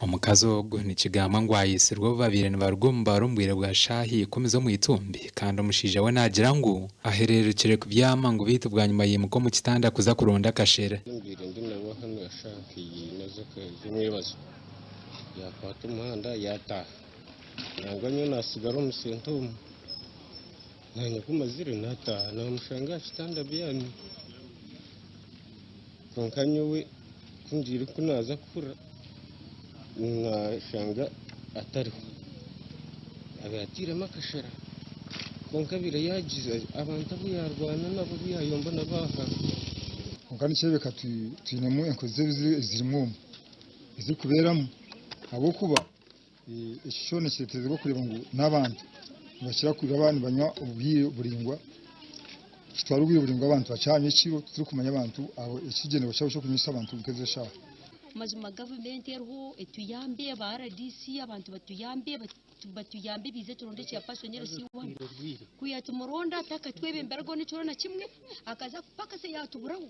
Omukazi ogu nikigambwa ngu aitsirwe obu babaire nibaruga omu baara omu bwire bwa shaaha ikumi z'omwitumbi kandi omushaija we naagira ngu ahereerukire kubyama ngu beitu bwanyima yaimuka omu kitanda kuza kuronda akashere. Mbaire ndi nawe hanu eshaaha nka ina z'omwebazo yaakwata omuhanda yaataaha. Nangwa nyowe naatsigara omu senta omu. Naanye ku mazire naataaha naamushanga aha kitanda abyami. Kwonka nyowe ku ngiire ku naaza kuhurira naashanga atariho. Abaire atairemu akashera kwonka abaire yaagize abantu abu yaarwana nabo abu yaayomba nabo aha. Kwonka nikireebeka twinemu enkozi z'ebibi ezirimu omu ezirikubeeramu ahabw'okuba Eki kyona nikireeterezibwa okureeba ngu n'abantu nibakira kuba nibanywa obwire buraingwa, kitwara obwire buraingwa abantu bakyanywa ekiro titurikumanya abantu abo ekigyendererwa kyabo ky'okunywisa abantu nk'ezo eshaaha. Mazima gavumenti eriho etuyambe ba rdc abantu batuyambe batuyambe biize turonde chairperson LC1 kuyatumuronda takatwebemberaga n'ekiro na kimwe akaza paka se yatuburaho.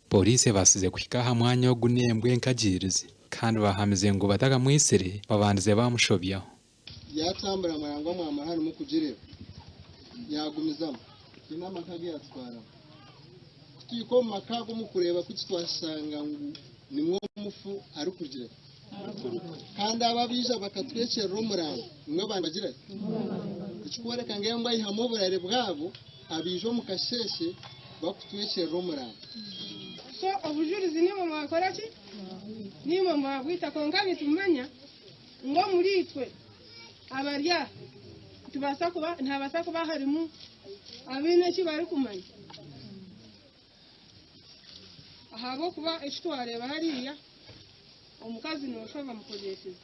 Pooriisi ebaasize kuhika aha mwanya ogu n'embwa enkagiirizi kandi bahamize ngu batakamwitsire babandize baamushobyaho. Yaatambura murangwa mwamara harimu kugireeba. Yaagumizamu. Twine amaka agu yaatutwaramu. Ku tuhika omu maka ago omu kureeba kuki twashanga ngu nimwo omufu arikugira. Kandi abo abaija bakatwekyerera omurango nimwo bagira. Ekikworeka ngu embwa aihamu oburare bwabo abaija omu kasheeshe bakutwekyerera omurango. So obujurizi nimwe mwakora ki? Nimwe mwabwita. Kwonka nitumanya ngu omuriitwe abari aha nitubaasa kuba nihabaasa kuba harimu abaine eki barikumanya. Ahabw'okuba eki twareeba hariya, omukazi nooshwa bamukozeesize.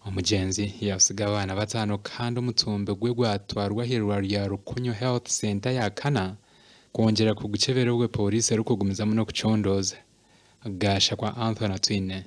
Omugyenzi yaatsiga abaana bataano kandi omutumbi gwe gwatwarwa ah'eirwariro rya Rukunyu Health Centre ya kana kwongyera kugukyebera obwo pooriisi erikugumizamu n'okucondooza. Gashakwa Anthony Atwine.